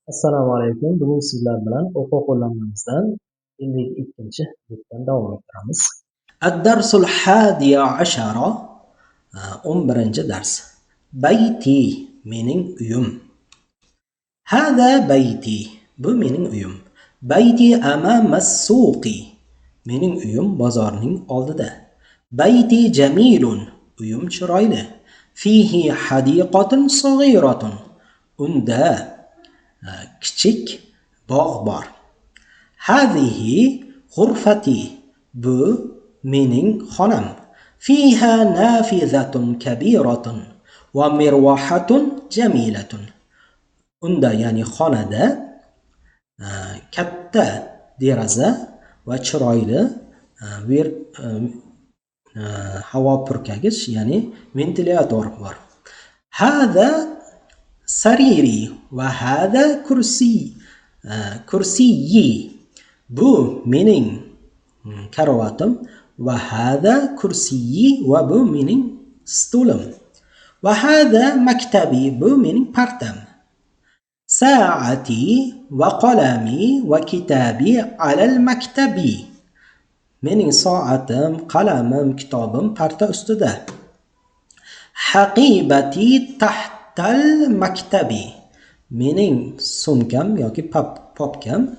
Assalomu alaykum. Bugun sizlar bilan o'quv qo'llanmamizdan 52-betdan davom ettiramiz. الدرس الحادي عشر, 11-dars. بيتي, mening uyim. هذا بيتي, bu mening uyim. بيتي أمام السوق, mening uyim bozorning oldida. بيتي جميل, uyim chiroyli. فيه حديقة صغيرة, unda kichik bog' bor. هذه غرفتي, bu mening xonam. فيها نافذة كبيرة ومروحة جميلة, unda, ya'ni xonada katta deraza va chiroyli havo purkagich, ya'ni ventilyator bor. هذا سريري وهذا كرسيي, bu mening karovatim va هذا كرسيي, va bu mening stulim. وهذا مكتبي, bu mening partam. ساعتي وقلمي وكتابي على المكتب, mening soatim, qalamim, kitobim parta ustida. حقيبتي تحت المكتب, mening sumkam yoki papkam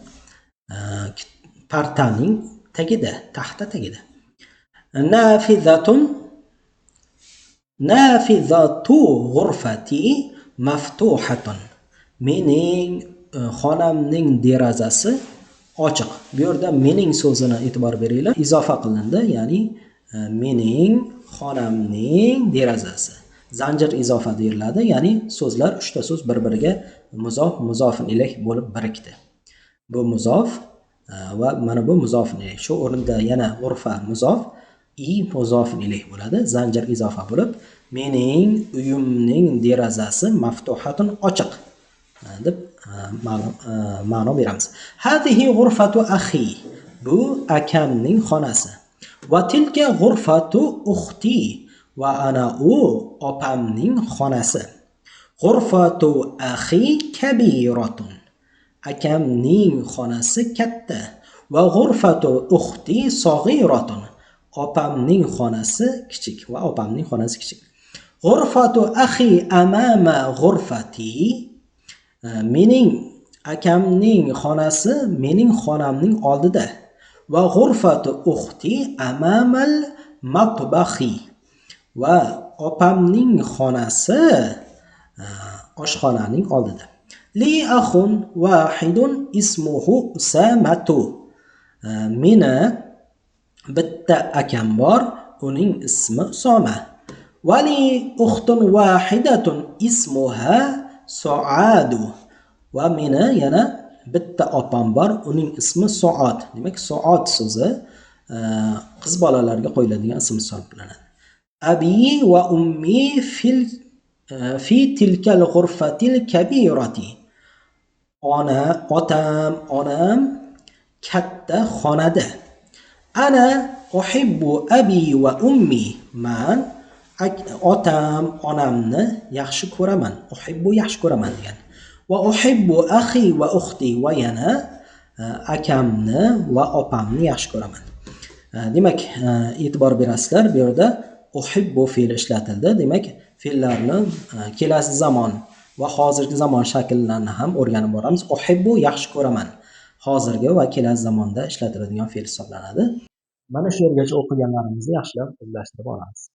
partaning tagida, taxta tagida. نافذة غرفتي مفتوحة, mening xonamning derazasi ochiq. Bu yerda "mening" so'zini e'tibor beringlar, izofa qilindi, ya'ni mening xonamning derazasi, zanjir izofa deyiladi, ya'ni so'zlar, uchta so'z bir biriga muzof, muzofin ilayh bo'lib birikdi. Bu muzof va mana bu muzofin ilayh. Shu o'rinda yana غرفة muzof, i muzofin ilayh bo'ladi, zanjir izofa bo'lib, mening uyimning derazasi مفتوحة, ochiq deb ma'no beramiz. هذه غرفة أخي, bu akamning xonasi. وتلك غرفة أختي, va ana u opamning xonasi. غرفة أخي كبيرة, akamning xonasi katta. وغرفة أختي صغيرة, opamning xonasi kichik va opamning xonasi kichik. غرفة أخي أمام غرفتي, mening akamning xonasi mening xonamning oldida. وغرفة أختي أمام المطبخ, va opamning xonasi oshxonaning oldida. لي أخ واحد اسمه أسامة, meni bitta akam bor, uning ismi Usoma. ولي أخت واحدة اسمها سعاد, va meni yana bitta opam bor, uning ismi Suod. Demak, Suod so'zi qiz bolalarga qo'yiladigan ism hisoblanadi. أبي وأمي في تلك الغرفة الكبيرة, ona, otam, onam katta xonada. أنا أحب أبي وأمي, man otam, onamni yaxshi ko'raman. أحب, yaxshi ko'raman degan. وأحب أخي وأختي, va yana akamni va opamni yaxshi ko'raman. Demak, e'tibor berasizlar, bu yerda أحب fe'li ishlatildi. Demak, fe'llarni kelasi zamon va hozirgi zamon shakllarini ham o'rganib boramiz. أحب, yaxshi ko'raman. Hozirgi va kelasi zamonda ishlatiladigan fe'l hisoblanadi. Mana shu yergacha o'qiganlarimizni yaxshilab o'zlashtirib olamiz.